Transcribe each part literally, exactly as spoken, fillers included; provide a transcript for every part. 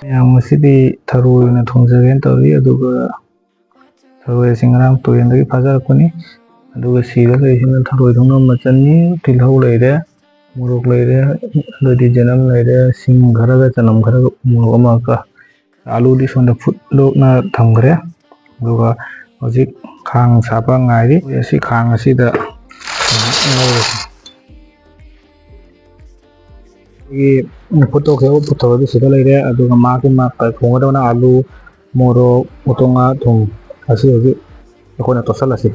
ꯃꯌꯥꯝ, ꯉꯁꯤꯗꯤ ꯊꯔꯣꯏ ꯑꯣꯏꯅ ꯊꯣꯡꯖꯒꯦꯅ ꯇꯧꯔꯤ꯫ ꯑꯗꯨꯒ ꯊꯔꯣꯏ ꯑꯁꯤ ꯉꯔꯥꯡ ꯇꯨꯔꯦꯟꯗꯒꯤ ꯐꯥꯖꯔꯛꯄꯅꯤ꯫ ꯑꯗꯨꯒ ꯁꯤꯗ ꯂꯩꯔꯤꯁꯤꯅ ꯊꯔꯣꯏ ꯊꯣꯡꯅꯕ ꯃꯆꯜꯅꯤ꯫ ꯇꯤꯜꯍꯧ ꯂꯩꯔꯦ, ꯃꯣꯔꯣꯛ ꯂꯩꯔꯦ, ꯑꯗꯨꯗꯤ ꯆꯅꯝ ꯂꯩꯔꯦ, ꯁꯤꯡ ꯈꯔꯒ, ꯆꯅꯝ ꯈꯔꯒ, ꯃꯣꯔꯣꯛ ꯑꯃꯒ꯫ ꯑꯥꯂꯨꯗꯤ ꯁꯣꯝꯗ ꯐꯨꯠꯂꯣꯛꯅ ꯊꯝꯈ꯭ꯔꯦ꯫ ꯑꯗꯨꯒ ꯍꯧꯖꯤꯛ ꯈꯥꯡ ꯁꯥꯕ ꯉꯥꯏꯔꯤ꯫ ꯑꯁꯤ ꯈꯥꯡ ꯑꯁꯤꯗ ꯉꯧꯔꯁꯤ꯫ ꯑꯩꯈꯣꯏꯒꯤ ꯐꯨꯠꯇꯣꯛꯈꯤꯕ ꯊꯔꯣꯏꯗꯨ ꯁꯤꯗ ꯂꯩꯔꯦ꯫ ꯑꯗꯨꯒ ꯃꯥꯒꯤ ꯃꯥ ꯊꯣꯡꯒꯗꯕꯅ ꯑꯥꯂꯨ, ꯃꯣꯔꯣꯛ, ꯎꯇꯣꯡꯉꯥ, ꯊꯨꯝ꯫ ꯑꯁꯤ ꯍꯧꯖꯤꯛ ꯑꯩꯈꯣꯏꯅ ꯇꯣꯠꯁꯤꯜꯂꯁꯤ꯫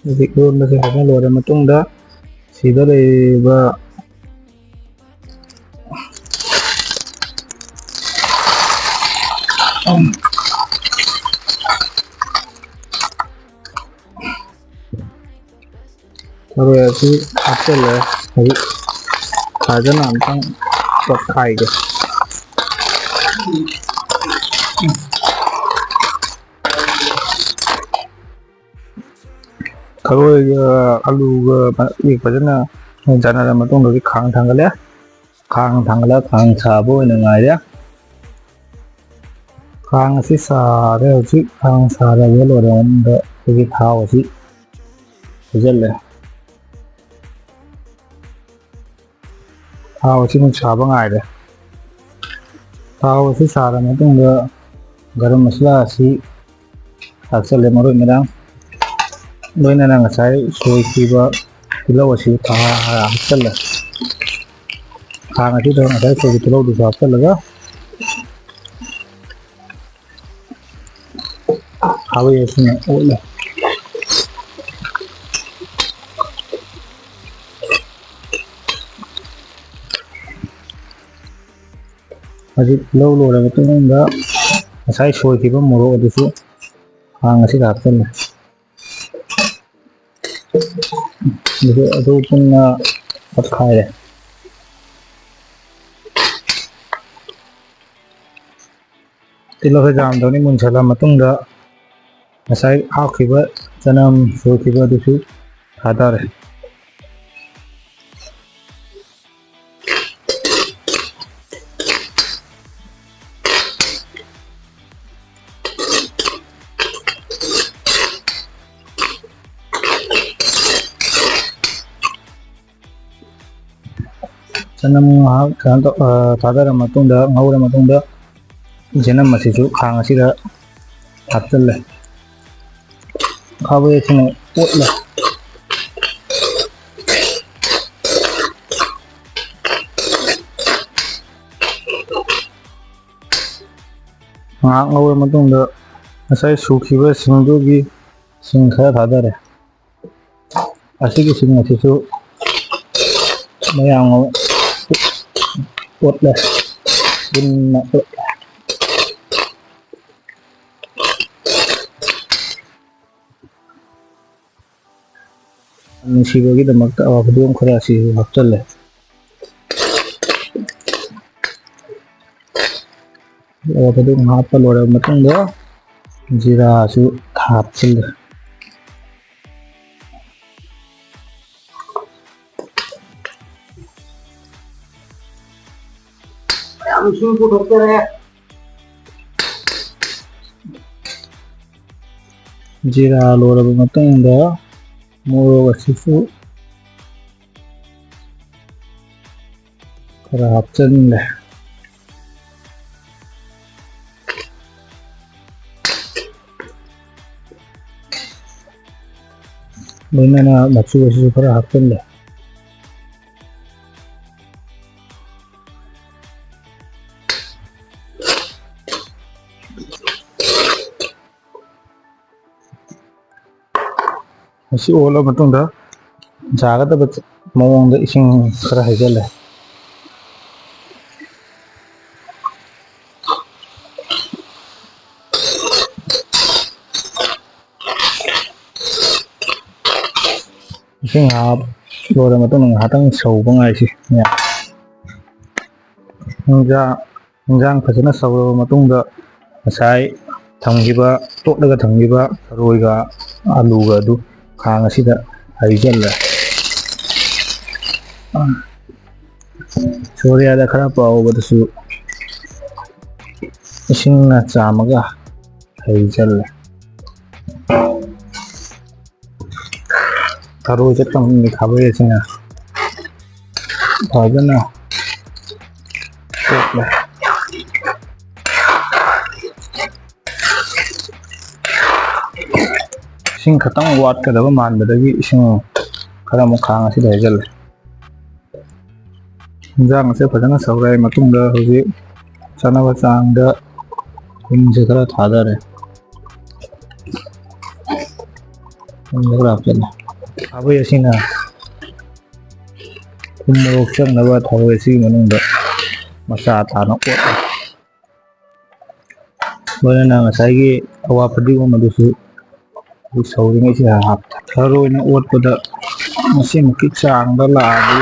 ꯍꯧꯖꯤꯛ ꯏꯔꯣꯟꯕꯁꯦ ꯐꯖꯅ ꯂꯣꯏꯔ ꯃꯇꯨꯡꯗ ꯁꯤꯗ ꯂꯩꯔꯤꯕ ꯊꯔꯣꯏ ꯑꯁꯤ ꯍꯥꯞꯆꯤꯜꯂꯦ꯫ ꯍꯧꯖꯤꯛ ꯐꯖꯅ ꯑꯝꯇꯪ ꯇꯣꯠꯈꯥꯏꯒꯦ꯫ ꯊꯔꯣꯏꯒ ꯑꯂꯨꯒ ꯐ-, ꯐꯖꯅ ꯆꯥꯟꯅꯔ ꯃꯇꯨꯡꯗ ꯍꯧꯖꯤꯛ ꯈꯥꯡ ꯊꯥꯡꯒꯠꯂꯦ꯫ ꯈꯥꯡ ꯊꯥꯡꯒꯠꯂ ꯈꯥꯡ ꯁꯥꯕ ꯑꯣꯏꯅ ꯉꯥꯏꯔꯦ꯫ ꯈꯥꯡ ꯑꯁꯤ ꯁꯥꯔꯦ ꯍꯧꯖꯤꯛ꯫ ꯈꯥꯡ ꯁꯥꯔꯕ ꯂꯣꯏꯔꯕ ꯃꯇꯨꯡꯗ ꯑꯩꯈꯣꯏꯒꯤ ꯊꯥꯎ ꯑꯁꯤ ꯍꯩꯖꯤꯜꯂꯦ꯫ ꯊꯥꯎ ꯑꯁꯤ ꯑꯃꯨꯛ ꯁꯥꯕ ꯉꯥꯏꯔꯦ꯫ ꯊꯥꯎ ꯑꯁꯤ ꯁꯥꯔ ꯃꯇꯨꯡꯗ ꯒꯔꯝ ꯃꯁꯥꯂꯥ ꯑꯁꯤ ꯊꯥꯛꯆꯜꯂꯦ, ꯃꯔꯣꯏ ꯃꯔꯥꯡ, ꯂꯣꯏꯅꯅ ꯉꯁꯥꯏ ꯁꯣꯏꯈꯤꯕ ꯇꯤꯜꯍꯧ ꯑꯁꯤ ꯊꯥ-, ꯍꯥꯞꯆꯜꯂꯦ꯫ ꯈꯥꯡ ꯑꯁꯤꯗ ꯉꯁꯥꯏ ꯑꯩꯈꯣꯏꯒꯤ ꯇꯤꯜꯍꯧꯗꯨꯁꯨ ꯍꯥꯞꯆꯤꯜꯂꯒ ꯈꯥꯕꯩ ꯑꯁꯤꯅ ꯑꯣꯠꯂꯦ꯫ ꯍꯧꯖꯤꯛ ꯂꯧ ꯂꯣꯏꯔꯕ ꯃꯇꯨꯡꯗ ꯉꯁꯥꯏ ꯁꯣꯏꯈꯤꯕ ꯃꯣꯔꯣꯛ ꯑꯗꯨꯁꯨ ꯈꯥꯡ ꯑꯁꯤꯗ ꯍꯥꯞꯆꯤꯜꯂꯦ꯫ ꯑꯗꯨ, ꯑꯗꯨ ꯄꯨꯟꯅ ꯑꯣꯠꯈꯥꯏꯔꯦ꯫ ꯇꯤꯜꯍꯧꯁꯦ ꯌꯥꯝꯗꯕꯅꯤ, ꯃꯨꯟꯁꯜꯂ ꯃꯇꯨꯡꯗ ꯉꯁꯥꯏ ꯍꯥꯞꯈꯤꯕ ꯆꯅꯝ ꯁꯣꯏꯈꯤꯕ ꯑꯗꯨꯁꯨ ꯊꯥꯗꯔꯦ꯫ ꯆꯅꯝ ꯉꯥꯏꯍꯥꯛ ꯀꯩꯅꯣ ꯇꯧ-, ꯑ, ꯊꯥꯗꯔ ꯃꯇꯨꯡꯗ, ꯉꯧꯔ ꯃꯇꯨꯡꯗ, ꯆꯅꯝ ꯑꯁꯤꯁꯨ ꯈꯥꯡ ꯑꯁꯤꯗ ꯍꯥꯞꯆꯤꯜꯂꯦ꯫ ꯈꯥꯕꯩ ꯑꯁꯤꯅ ꯑꯣꯠꯂꯦ꯫ ꯉꯥꯏꯍꯥꯛ ꯉꯧꯔ ꯃꯇꯨꯡꯗ, ꯉꯁꯥꯏ ꯁꯨꯈꯤꯕ ꯁꯤꯡꯗꯨꯒꯤ ꯁꯤꯡ ꯈꯔ ꯊꯥꯗꯔꯦ꯫ ꯑꯁꯤꯒꯤ ꯁꯤꯡ ꯑꯁꯤꯁꯨ ꯃꯌꯥꯝ ꯑꯃ ꯑꯣꯠꯂꯦ꯫ ꯄꯨꯟꯅ ꯑꯣꯠꯂꯦ꯫ ꯅꯨꯡꯁꯤꯕꯒꯤꯗꯃꯛꯇ ꯑꯋꯥ ꯐꯗꯤꯒꯣꯝ ꯈꯔ ꯑꯁꯤꯁꯨ ꯍꯥꯞꯆꯜꯂꯦ꯫ ꯑꯋꯥ ꯐꯗꯤꯒꯣꯝ ꯍꯥꯞꯄ ꯂꯣꯏꯔꯕ ꯃꯇꯨꯡꯗ, ꯖꯤꯔꯥꯁꯨ ꯍꯥꯞꯆꯤꯜꯂꯦ꯫ ꯃꯌꯥꯝ ꯏꯁꯤꯡ ꯄꯨꯊꯣꯛꯆꯔꯦ꯫ ꯖꯤꯔꯥ ꯂꯣꯏꯔꯕ ꯃꯇꯨꯡꯗ, ꯃꯣꯔꯣꯛ ꯑꯁꯤꯁꯨ ꯈꯔ ꯍꯥꯞꯆꯤꯜꯂꯦ꯫ ꯂꯣꯏꯅꯅ ꯃꯆꯨ ꯑꯁꯤꯁꯨ ꯈꯔ ꯍꯥꯞꯆꯤꯜꯂꯦ꯫ ꯃꯁꯤ ꯑꯣꯜꯂ ꯃꯇꯨꯡꯗ ꯆꯥꯒꯗꯕ ꯃꯑꯣꯡꯗ ꯏꯁꯤꯡ ꯈꯔ ꯍꯩꯖꯤꯜꯂꯦ꯫ ꯏꯁꯤꯡ ꯍꯥꯞ ꯂꯣꯏꯔ ꯃꯇꯨꯡꯗ ꯉꯥꯏꯍꯥꯛꯇꯪ ꯁꯧꯕ ꯉꯥꯏꯁꯤ꯫ ꯏꯟꯖꯥꯡ, ꯏꯟꯖꯥꯡ ꯐꯖꯅ ꯁꯧꯔꯕ ꯃꯇꯨꯡꯗ ꯉꯁꯥꯏ ꯊꯝꯈꯤꯕ, ꯇꯣꯠꯂꯒ ꯊꯝꯈꯤꯕ ꯊꯔꯣꯏꯒ ꯑꯂꯨꯒ ꯑꯗꯨ ꯈꯥꯡ ꯑꯁꯤꯗ ꯍꯩꯖꯤꯜꯂꯦ꯫ ꯁꯣꯔꯤꯌꯥꯗ ꯈꯔ ꯄꯥꯎꯕꯗꯁꯨ ꯏꯁꯤꯡꯅ ꯆꯥꯝꯃꯒ ꯍꯩꯖꯤꯜꯂꯦ꯫ ꯊꯔꯣꯏꯁꯦ ꯀꯪꯅ ꯊꯥꯕ ꯌꯥꯏ ꯁꯤꯅ꯫ ꯐꯖꯅ ꯇꯣꯠꯂꯦ꯫ ꯏꯁꯤꯡ ꯈꯤꯇꯪ ꯋꯥꯠꯀꯗꯕ ꯃꯥꯟꯕꯗꯒꯤ ꯏꯁꯤꯡ ꯈꯔ ꯑꯃꯨꯛ ꯈꯥꯡ ꯑꯁꯤꯗ ꯍꯩꯖꯤꯜꯂꯦ꯫ ꯏꯟꯖꯥꯡ ꯑꯁꯦ ꯐꯖꯅ ꯁꯧꯔꯛꯑ ꯃꯇꯨꯡꯗ ꯍꯧꯖꯤꯛ ꯆꯥꯅꯕ ꯆꯥꯡꯗ ꯊꯨꯝꯁꯦ ꯈꯔ ꯊꯥꯗꯔꯦ꯫ ꯊꯨꯝꯁꯦ ꯈꯔ ꯍꯥꯞꯆꯤꯜꯂꯦ꯫ ꯈꯥꯕꯩ ꯑꯁꯤꯅ ꯊꯨꯝ ꯃꯣꯔꯣꯛ ꯆꯪꯅꯕ ꯊꯔꯣꯏ ꯑꯁꯤꯒꯤ ꯃꯅꯨꯡꯗ ꯃꯆꯥ ꯇꯥꯅ ꯑꯣꯠꯂꯦ꯫ ꯂꯣꯏꯅꯅ ꯉꯁꯥꯏꯒꯤ ꯑꯋꯥ ꯐꯗꯤꯒꯣꯝ ꯑꯗꯨꯁꯨ ꯍꯧꯖꯤꯛ ꯁꯧꯔꯤꯉꯩꯁꯤꯗ ꯍꯥꯞꯄꯦ꯫ ꯊꯔꯣꯏꯅ ꯑꯣꯠꯄꯗ ꯃꯁꯤꯃꯨꯛꯀꯤ ꯆꯥꯡꯗ ꯂꯥꯛꯑꯗꯤ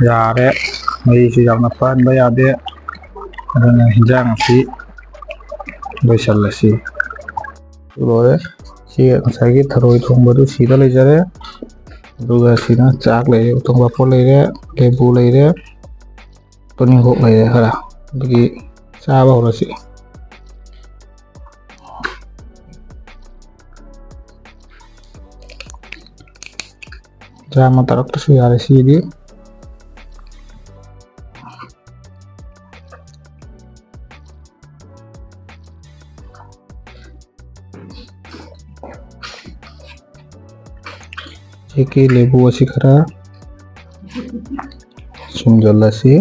ꯌꯥꯔꯦ꯫ ꯃꯩꯁꯨ ꯌꯥꯝꯅ ꯄꯥꯟꯕ ꯌꯥꯗꯦ꯫ ꯑꯗꯨꯅ ꯍꯤꯟꯖꯥꯡ ꯑꯁꯤ ꯂꯣꯏꯁꯤꯜꯂꯁꯤ꯫ ꯂꯣꯏꯔꯦ꯫ ꯁꯤ ꯉꯁꯥꯏꯒꯤ ꯊꯔꯣꯏ ꯊꯣꯡꯕꯗꯨ ꯁꯤꯗ ꯂꯩꯖꯔꯦ꯫ ꯑꯗꯨꯒ ꯁꯤꯅ ꯆꯥꯛ ꯂꯩꯔꯦ, ꯎꯇꯣꯡ ꯄꯥꯄꯣꯔ ꯂꯩꯔꯦ, ꯂꯦꯕꯨ ꯂꯩꯔꯦ, ꯇꯣꯅꯤꯡꯈꯣꯛ ꯂꯩꯔꯦ ꯈꯔ꯫ ꯑꯗꯒꯤ ꯆꯥꯕ ꯍꯧꯔꯁꯤ꯫ ꯗ꯭ꯔꯥꯃꯥ ꯇꯥꯔꯛꯄꯁꯨ ꯌꯥꯔꯦ ꯁꯤꯗꯤ꯫ ꯁꯤꯒꯤ ꯂꯦꯕꯨ ꯑꯁꯤ ꯈꯔ ꯁꯨꯝꯖꯜꯂꯁꯤ꯫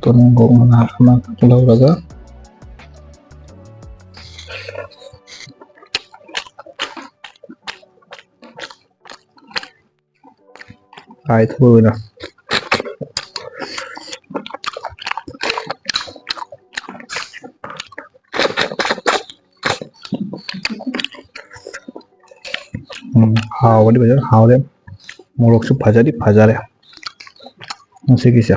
ꯇꯣꯅꯤꯡꯈꯣꯛ ꯃꯅꯥ ꯑꯃ ꯂꯧꯔꯒ ꯀꯥꯏ ꯊꯣꯛꯑꯣꯏꯅ꯫ ꯎꯝ, ꯍꯥꯎꯕꯗꯤ ꯐꯖꯅ ꯍꯥꯎꯔꯦ꯫ ꯃꯣꯔꯣꯛꯁꯨ ꯐꯖꯗꯤ ꯐꯖꯔꯦ ꯉꯁꯤꯒꯤꯁꯦ꯫